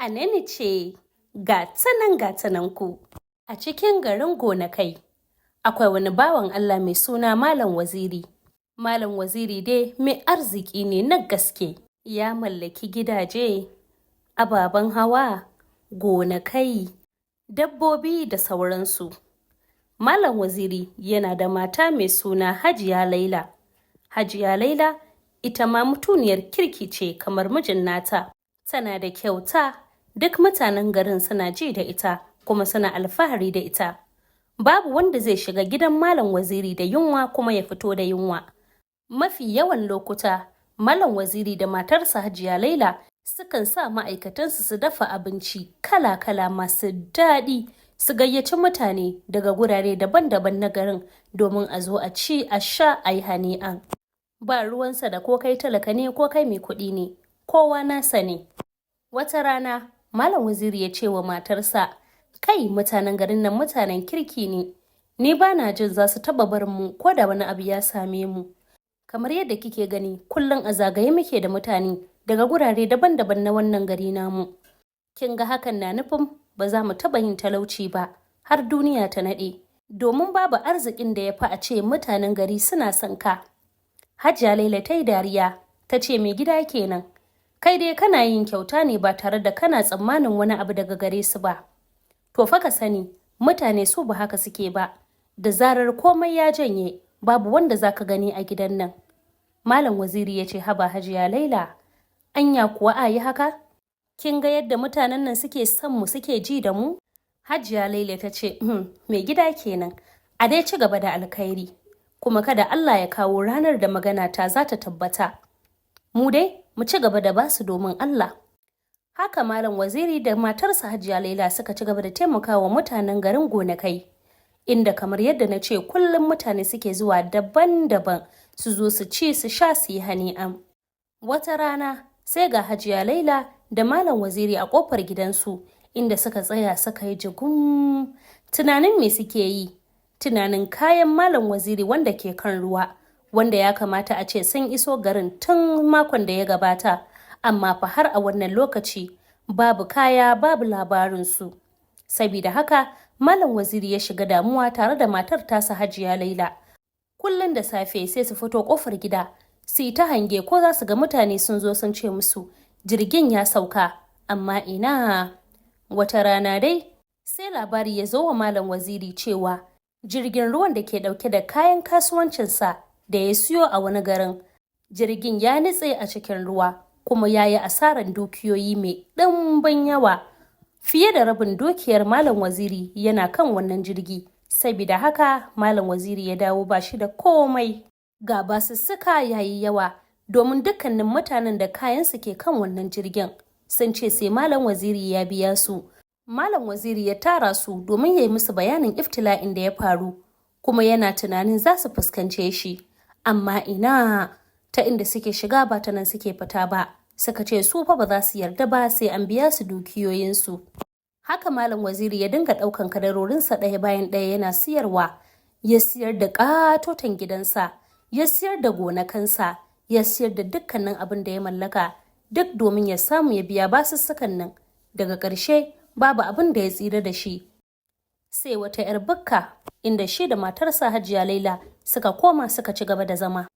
Anani ce, ga tanan ga ku. A cikin garin Gonakai, akwai wani bawan Allah mai suna Malam Waziri. Malam Waziri dai mai arziki ne na gaske. Ya mallaki gidaje, ababen hawa, gonakai, dabbobi da sauransu. Malam Waziri yana da mata mai suna Hajiya Laila. Hajiya Laila ita ma mutuniyar kirki ce kamar mijin nata. Tana da kyauta, duk mutanen garin suna ji da ita kuma suna alfahari da ita. Babu wanda zai shiga gidan Malam Waziri da yunwa kuma ya fito da yunwa. Mafi yawan lokuta, Malam Waziri da matarsa Hajiya Laila sukan sa ma'aikatansu su dafa abinci kala-kala masu daɗi su gayyaci mutane daga gurare daban-daban na garin domin a zo a ci a sha a yi hani'an. Ba ruwansa da ko kai talaka ne ko kai mai kuɗi ne, kowa nasa ne. Wata rana, Malam Waziri ya ce wa matarsa, "Kai mutanen garin nan mutanen kirki ne, ni ba na jin za su taɓa barin mu ko da wani abu ya same mu. Kamar yadda kike gani, kullum a zagaye muke da mutane daga gurare daban-daban na wannan gari namu. Kin ga hakan na nufin ba za mu taɓa yin talauci ba har duniya ta naɗe, domin babu arzikin da ya fi a ce mutanen gari suna son ka." Hajiya Laila ta yi dariya, ta ce mai gida kenan. Kai dai kana yin kyauta ne ba tare da kana tsammanin wani abu daga gare su ba. To fa ka sani, mutane su ba haka suke ba. Da zarar komai ya janye, babu wanda za ka gani a gidan nan. Malam Waziri ya ce haba Hajiya Laila, anya kuwa a yi haka? Kin ga yadda mutanen nan suke son mu suke ji da mu? Hajiya Laila ta ce, mai gida kenan, a dai ci gaba da alkhairi. Kuma kada Allah ya kawo ranar da magana ta za ta tabbata. Mu dai mu ci gaba da basu domin Allah. Haka Malam Waziri da matarsa Hajiya Laila suka ci gaba da taimakawa mutanen garin Gonakai. Inda kamar yadda na ce kullum mutane suke zuwa daban-daban su zo su ci su sha su yi hani'am. Wata rana sai ga Hajiya Laila da Malam Waziri a kofar gidansu inda suka tsaya suka yi jigum. Tunanin me suke yi? Tunanin kayan Malam Waziri wanda ke kan ruwa, wanda ya kamata a ce sun iso garin tun makon da ya gabata, amma fa har a wannan lokaci babu kaya babu labarinsu. Sabida haka Malam Waziri ya shiga damuwa tare da matar tasa Hajiya Laila. Kullum da safe sai su fito kofar gida, su yi ta hange ko za su ga mutane sun zo sun ce musu jirgin ya sauka, amma ina. Wata rana dai sai labari ya zo wa Malam Waziri cewa jirgin ruwan da ke ɗauke da kayan kasuwancinsa da ya siyo a wani garin, jirgin ya nutse a cikin ruwa kuma ya yi asarar dukiyoyi mai ɗimbin yawa. Fiye da rabin dukiyar Malam Waziri yana kan wannan jirgi, sabida haka Malam Waziri ya dawo ba shi da komai. Ga basussuka ya yi yawa domin dukkanin mutanen da kayansu ke kan wannan jirgin sun ce sai Malam Waziri ya biya su. Malam Waziri ya tara su domin ya yi musu bayanin iftila'in da ya faru, kuma yana tunanin za su fuskance shi. Amma ina ta inda suke shiga ba ta nan suke fita ba. Suka ce su fa ba za su yarda ba sai an biya su dukiyoyinsu. Haka Malam Waziri ya dinga ɗaukan kadarorinsa ɗaya bayan ɗaya yana siyarwa. Ya siyar da ƙatoton gidansa, ya siyar da gonakansa, ya siyar da dukkanin abin da ya mallaka, duk domin ya samu ya biya basussukan nan. Daga ƙarshe babu abin da ya tsira da shi. Sai wata 'yar bukka inda shi da matarsa Hajiya Laila suka koma suka ci gaba da zama.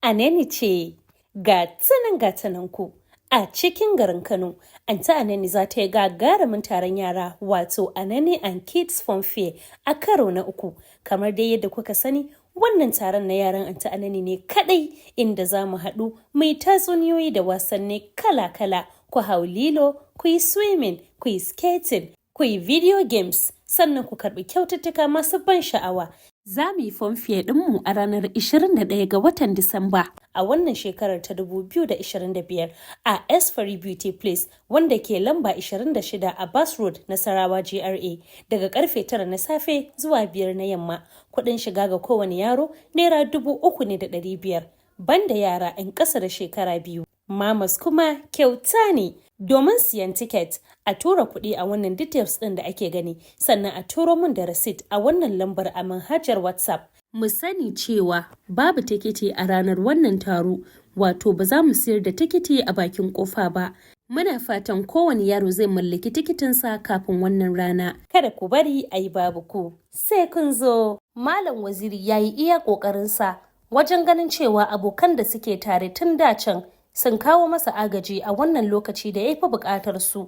Aneni ce, ga tanan ga tanan ku. A cikin garin Kano, Anti Anani za ta yi gagarumin taron yara wato Anani and Kids Fun Fair a karo na uku. Kamar dai yadda kuka sani, wannan taron na yaran Anti Anani ne kadai inda za mu haɗu mu yi tatsuniyoyi da wasanni kala-kala. Ku hau lilo, ku yi swimming, ku yi skating, ku yi video games, sannan ku karɓi kyaututtuka masu ban sha'awa. Za mu yi fun fair ɗinmu a ranar 21 ga watan Disamba a wannan shekarar ta 2025 a Esfari Beauty Place wanda ke lamba 26 a Bas Road, Nasarawa GRA daga karfe 9 na safe zuwa 5 na yamma. Kuɗin shiga ga kowane yaro Naira 3,500 banda yara 'yan ƙasa da shekara 2. Mamas kuma kyauta ne. Domin siyan tiket a tura kuɗi a wannan details ɗin da ake gani sannan a turo min da receipt a wannan lambar a manhajar WhatsApp. Mu sani cewa babu tikiti a ranar wannan taro, wato ba za mu siyar da tikiti a bakin kofa ba. Muna fatan kowane yaro zai mallaki tikitinsa kafin wannan rana. Kada ku bari a yi babu ku. Sai kun zo. Malam Waziri ya yi iya ƙoƙarinsa wajen ganin cewa abokan da suke tare tun da can sun kawo masa agaji a wannan lokaci da ya fi buƙatar su.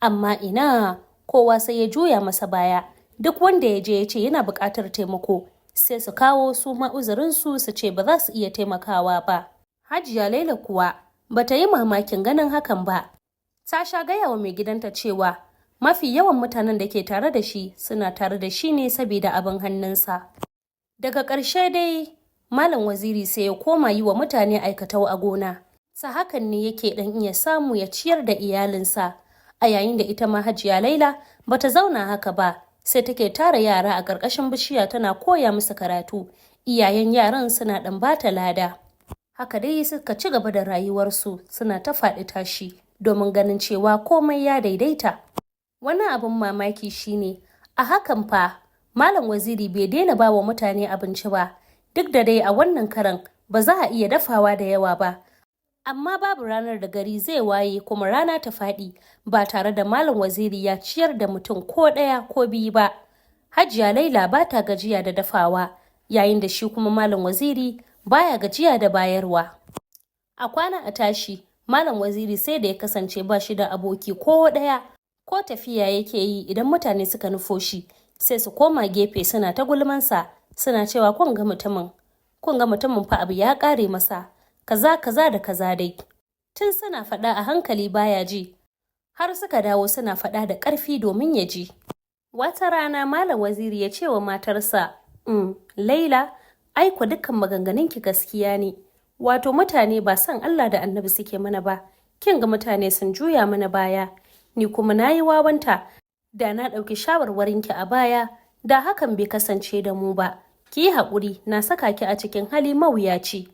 Amma ina kowa sai ya juya masa baya. Duk wanda ya je ya ce yana buƙatar taimako sai su kawo su ma uzurinsu su ce ba za su iya taimakawa ba. Hajiya Laila kuwa ba ta yi mamakin ganin hakan ba. Ta sha gaya wa mai gidanta cewa mafi yawan mutanen da ke tare da shi suna tare da shi ne saboda abin hannunsa. Daga ƙarshe dai Malam Waziri sai ya koma yi wa mutane aikatau a gona. Ta hakan ne yake ɗan iya samu ya ciyar da iyalinsa. A yayin da ita ma Hajiya Laila bata zauna haka ba, sai take tara yara a ƙarƙashin bishiya tana koya musu karatu. Iyayen yaran suna ɗan bata lada. Haka dai suka ci gaba da rayuwarsu suna ta faɗi tashi domin ganin cewa komai ya daidaita. Wani abin mamaki shine a hakan fa Malam Waziri bai daina ba wa mutane abinci ba, duk da dai a wannan karan ba za a iya dafawa da yawa ba. Amma babu ranar da gari zai waye kuma rana ta faɗi ba tare da Malam Waziri ya ciyar da mutum ko ɗaya ko biyu ba. Hajiya Laila ba ta gajiya da dafawa, yayin da shi kuma Malam Waziri baya gajiya da bayarwa. A kwana a tashi, Malam Waziri sai da ya kasance ba shi da aboki ko ɗaya, ko tafiya yake yi idan mutane suka nufo shi, sai su koma gefe suna ta gulmansa, suna cewa kun ga mutumin, kun ga mutumin fa abu ya ƙare masa, kaza kaza da kaza dai. Tun suna faɗa a hankali baya ji, har suka dawo suna faɗa da ƙarfi domin ya ji. Wata rana Malam Waziri ya ce wa matarsa, Laila, ai ku dukkan maganganunki gaskiya ne. Wato mutane ba son Allah da Annabi suke mana ba. Kin ga mutane sun juya mana baya. Ni kuma na yi wawanta. Da na ɗauki shawarwarinki a baya, da hakan bai kasance da mu ba. Ki yi haƙuri, na saka ki a cikin hali mawuyaci.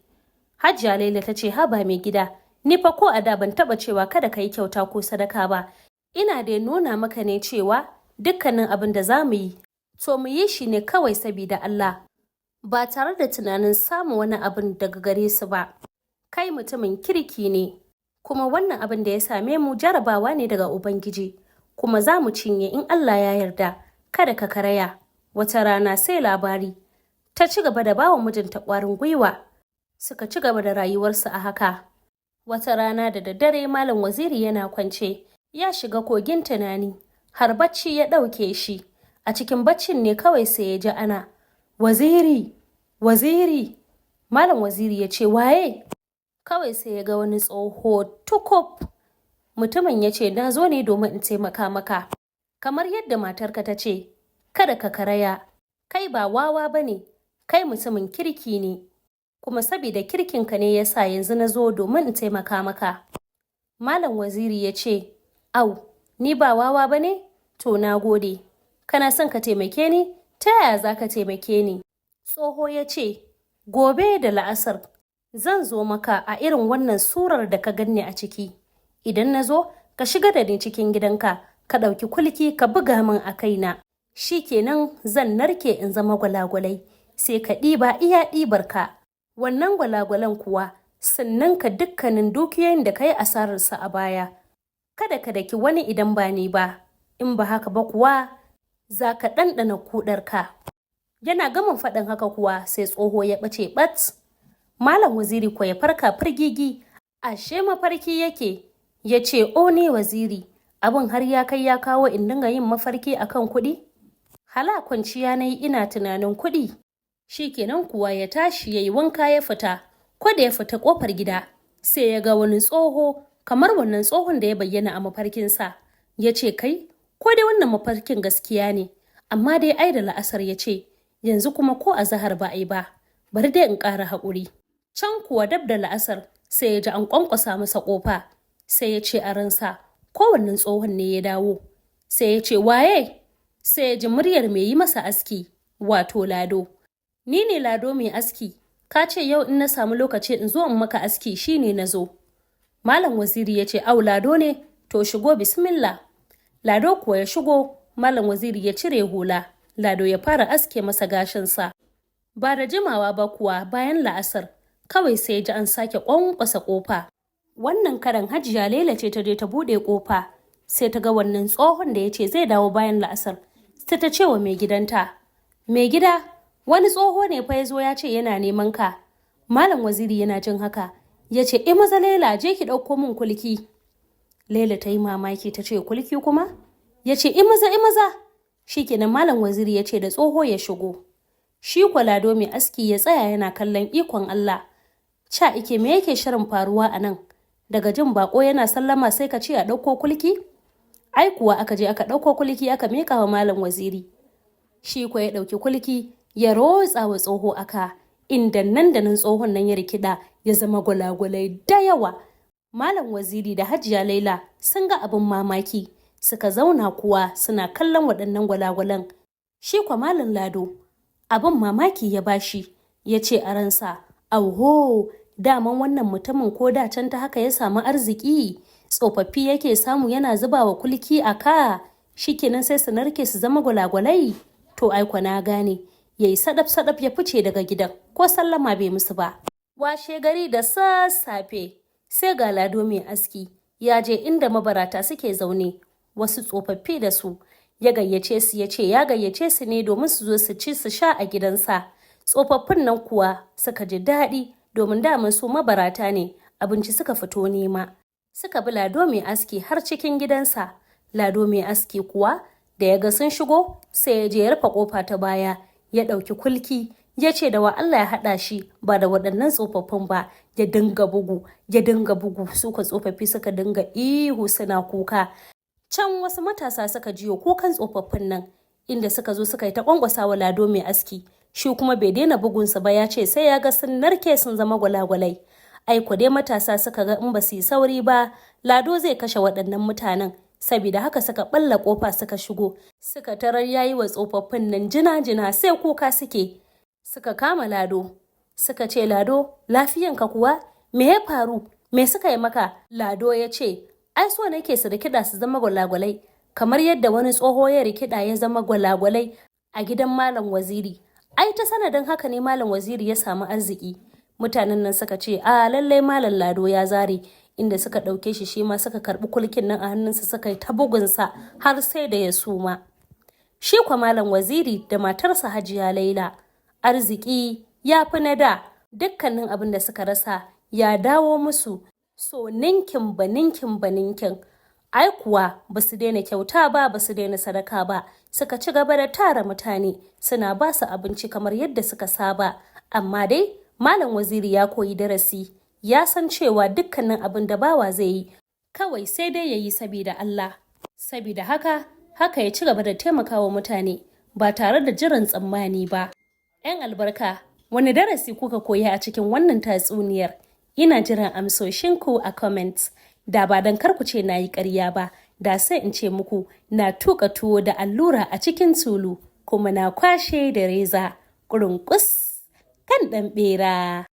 Hajiya Laila ta ce haba mai gida, ni fa ko a da ban taɓa cewa kada ka yi kyauta ko sadaka ba. Ina dai nuna maka ne cewa dukkanin abin da za mu yi, to mu yi shi ne kawai sabida Allah. Ba tare da tunanin samun wani abin daga gare su ba. Kai mutumin kirki ne, kuma wannan abin da ya same mu jarabawa ne daga Ubangiji, kuma za mu cinye in Allah ya yarda, kada ka karaya. Wata rana sai labari. Ta ci gaba da bawa mijinta ƙwarin gwiwa. Suka ci gaba da rayuwarsu a haka. Wata rana da daddare Malam Waziri yana kwance, ya shiga kogin tunani, har bacci ya ɗauke shi. A cikin baccin ne kawai sai ya ji ana, Waziri, Waziri. Malam Waziri ya ce waye? Kawai sai ya ga wani tsoho tukub. Mutumin ya ce na zo ne domin in taimaka maka. Kamar yadda matarka ta ce, kada ka karaya, kai ba wawa ba ne, kai mutumin kirki ne. Kuma sabida kirkinka ne ya sa yanzu na zo domin in taimaka maka. Malam Waziri ya ce, au, ni ba wawa ba ne? To na gode. Kana son ka taimake ni? Ta yaya za ka taimake ni? Tsoho ya ce, gobe da la'asar zan zo maka a irin wannan surar da ka ganni a ciki. Idan na zo, ka shiga da ni cikin gidanka, ka ɗauki kulki ka buga min a kaina. Shi kenan zan narke in zama gwalagwalai, sai ka ɗiba iya ɗibarka. Wannan gwalagwalan kuwa sannan ka dukkanin dukiyoyin da ka yi asararsa a baya. Kada ka daki wani idan ba ni ba, in ba haka ba kuwa za ka ɗanɗana kuɗarka. Yana gama faɗin haka kuwa sai tsoho ya ɓace ɓat. Malam Waziri ko ya farka firgigi, ashe mafarki yake. Ya ce, o ne Waziri, abin har ya kai ya kawo in dinga yin mafarki akan kuɗi? Hala kwanciya na yi ina tunanin kuɗi. Shi kenan kuwa ya tashi ya yi wanka ya fita, ko da ya fita ƙofar gida, sai ya ga wani tsoho kamar wannan tsohon da ya bayyana a mafarkinsa. Ya ce kai, ko dai wannan mafarkin gaskiya ne, amma dai ai da la'asar ya ce, yanzu kuma ko a zahar ba a yi ba, bari dai in ƙara haƙuri. Can kuwa dab da la'asar sai ya ji an ƙwanƙwasa masa ƙofa, sai ya ce a ransa, ko wannan tsohon ne ya dawo. Sai ya ce waye? Sai ya ji muryar mai yi masa aski, wato Lado. Ni ne Lado mai aski, ka ce yau in na samu lokaci in zo in maka aski shine na zo. Malam Waziri ya ce au Lado ne, to shigo bismillah. Lado kuwa ya shigo, Malam Waziri ya cire hula, Lado ya fara aske masa gashinsa. Ba da jimawa ba kuwa bayan la'asar, kawai sai ya ji an sake ƙwanƙwasa ƙofa. Wannan karan Hajiya Laila ce ta je ta buɗe ƙofa, sai ta ga wannan tsohon da ya ce zai dawo bayan la'asar. Sai ta ce wa mai gidanta, "Mai gida, wani tsoho ne fa ya zo ya ce yana neman ka." Malam Waziri yana jin haka, ya ce, "E maza Laila, je ki ɗauko min kulki." Laila ta yi mamaki ta ce, "Kulki kuma?" Ya ce, "I maza, i maza." Shikenan Malam Waziri ya ce da tsoho ya shigo. Shi kwa Lado mai aski ya tsaya yana kallon ikon Allah. Ca ike me yake shirin faruwa a nan? Daga jin bako yana sallama sai ka ce a ɗauko kulki? Ai kuwa aka je aka ɗauko kulki aka miƙa wa Malam Waziri. Shi kuwa ya ɗauki kulki ya rotsa wa tsoho aka, inda nan da nan tsohon nan ya rikida ya zama gwalagwalai da yawa. Malam Waziri da Hajiya Laila sun ga abin mamaki, suka zauna kuwa suna kallon waɗannan gwalagwalan. Shi kwa Malam Lado abin mamaki ya bashi, ya ce a ransa, "Auho, daman wannan mutumin ko da can ta haka ya samu arziki, tsofaffi yake samu yana zubawa kulki a ka, shikenan sai su narke su zama gwalagwalai. To ai kwa na gane." Yayi sadaf sadaf ya fice daga gidan, ko sallama bai musu ba. Washe gari da sassafe sai ga Lado mai aski ya je inda mabarata suke zaune, wasu tsofaffi da su. Ya gayyace su, ya ce ya gayyace su ne domin su zo su ci su sha a gidansa. Tsofaffin nan kuwa suka ji daɗi domin daman su mabarata ne, abinci suka fito nema. Suka bi Lado mai aski har cikin gidansa. Lado mai aski kuwa da ya ga sun shigo sai ya je ya rufe kofa ta baya, ya ɗauki kulki, ya ce da wa Allah ya haɗa shi ba da waɗannan tsofaffin ba. Ya dinga bugu, ya dinga bugu, suka tsofaffi suka dinga ihu suna kuka. Can wasu matasa suka jiyo kukan tsofaffin nan, inda suka zo suka yi ta kwankwasa wa Lado mai aski. Shi kuma bai daina bugunsa ba, ya ce sai ya ga sun narke sun zama gwalagwalai. Ai ko dai matasa suka ga in ba su yi sauri ba, Lado zai kashe waɗannan mutanen. Saboda haka suka ɓalla ƙofa suka shigo, suka tarar yayi wa tsofaffin nan jina-jina sai kuka suke. Suka kama Lado, suka ce, "Lado, lafiyanka kuwa? Me ya faru? Me suka yi maka?" Lado ya ce, "Ai so nake su rikida su zama gwalagwalai, kamar yadda wani tsoho ya rikida ya zama gwalagwalai a gidan Malam Waziri. Ai ta sanadin haka ne Malam Waziri ya samu arziki." Mutanen nan suka ce, "A lallai Malam Lado ya zare," inda suka ɗauke shi, shi ma suka karɓi kulkin nan a hannunsa suka yi ta bugunsa har sai da ya suma. Shi kwa Malam Waziri da matarsa Hajiya Laila, arziki ya fi na da, dukkanin abin da suka rasa ya dawo musu so ninkin ba ninkin ba ninkin. Ai kuwa ba su daina kyauta ba, ba su daina sadaka ba, suka ci gaba da tara mutane suna ba su abinci kamar yadda suka saba. Amma dai Malam Waziri ya koyi darasi, ya san cewa dukkanin abin da bawa zai yi kawai sai dai ya yi sabida Allah. Sabida haka, haka ya ci gaba da taimakawa mutane ba tare da jiran tsammani ba. 'Yan albarka, wani darasi kuka koya a cikin wannan tatsuniyar? Ina jiran amsoshinku a comments. Da ba don kar ku ce na yi ƙarya ba, da sai in ce muku na tuƙa tuwo da allura a cikin tulu, kuma na kwashe da reza. Ƙurunƙus kan ɗan ɓera.